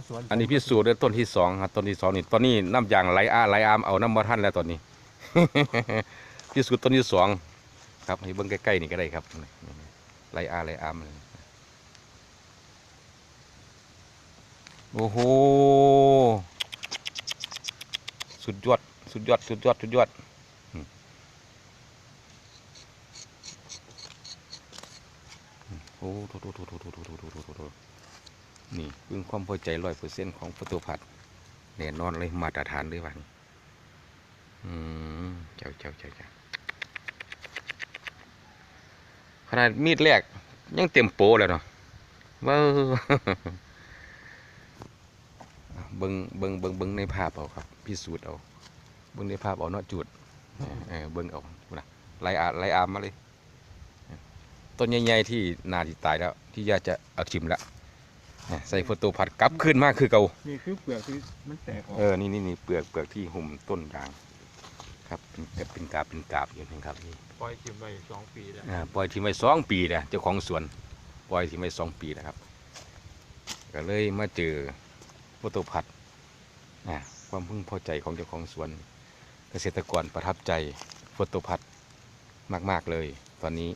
ສວນ ອັນນີ້ພິສູດເດີ ຕົ້ນທີສອງ ຕົ້ນທີສອງນີ້ ຕອນນີ້ນ້ຳຢາງໄຫຼອາໄຫຼອາມ ເອົານຳບໍ່ທັນແລ້ວຕອນນີ້ ພິສູດຕົ້ນທີສອງ ຄັບ ໃຫ້ເບິ່ງໃກ້ໆນີ້ກໍໄດ້ຄັບ ໄຫຼອາໄຫຼອາມ ໂອ້ໂຫ ສຸດຍອດ ສຸດຍອດ ສຸດຍອດ ສຸດຍອດ ອືມ ໂອ້ໂຖໆໆໆໆ ນີ້ເບິ່ງຄວາມພໍໃຈຮ້ອຍເປີເຊັນຂອງໂຟໂຕພັດ ແນ່ນອນເລີຍ ມາດຕະຖານເລີຍວ່ານີ້ ອືມ ເຈົ້າໆໆໆ ຂະໜາດມີດແລກຍັງເຕັມໂປແລ້ວເນາະ ເບິ່ງ ເບິ່ງ ເບິ່ງ ເບິ່ງໃນພາບເອົາຄັບ ພິສູດເອົາ ເບິ່ງໃນພາບເອົາເນາະ ຈູດ ເອີ ເບິ່ງເອົາ ພຸ້ນນະ ໄລ່ອາ ໄລ່ອາມມາເລີຍ ຕົ້ນໃຫຍ່ໆ ທີ່ໜ້າທີ່ຕາຍແລ້ວ ທີ່ຢາກຈະເອົາຖິ້ມລະ ໃສ່ໂຟໂຕພັດກັບຄືນມາຄືເກົ່າ ນີ້ຄືເປືອກທີ່ມັນແຕກອອກ ເອີ ນີ້ໆ ເປືອກ ເປືອກທີ່ຫຸ້ມຕົ້ນຢາງ ຄັບ ເປັນ ເປັນກາບ ເປັນກາບຢູ່ນີ້ຄັບ ນີ້ ປ່ອຍຖິ້ມໄວ້ສອງປີແລ້ວ ອ່າ ປ່ອຍຖິ້ມໄວ້ສອງປີແລ້ວ ເຈົ້າຂອງສວນ ປ່ອຍຖິ້ມໄວ້ສອງປີແລ້ວຄັບ ກໍເລີຍມາເຈີໂຟໂຕພັດ ອ່າ ຄວາມເພິ່ງພໍໃຈຂອງເຈົ້າຂອງສວນ ກະເສດຕະກອນປະທັບໃຈໂຟໂຕພັດມາກໆ ເລີຍ ຕອນນີ້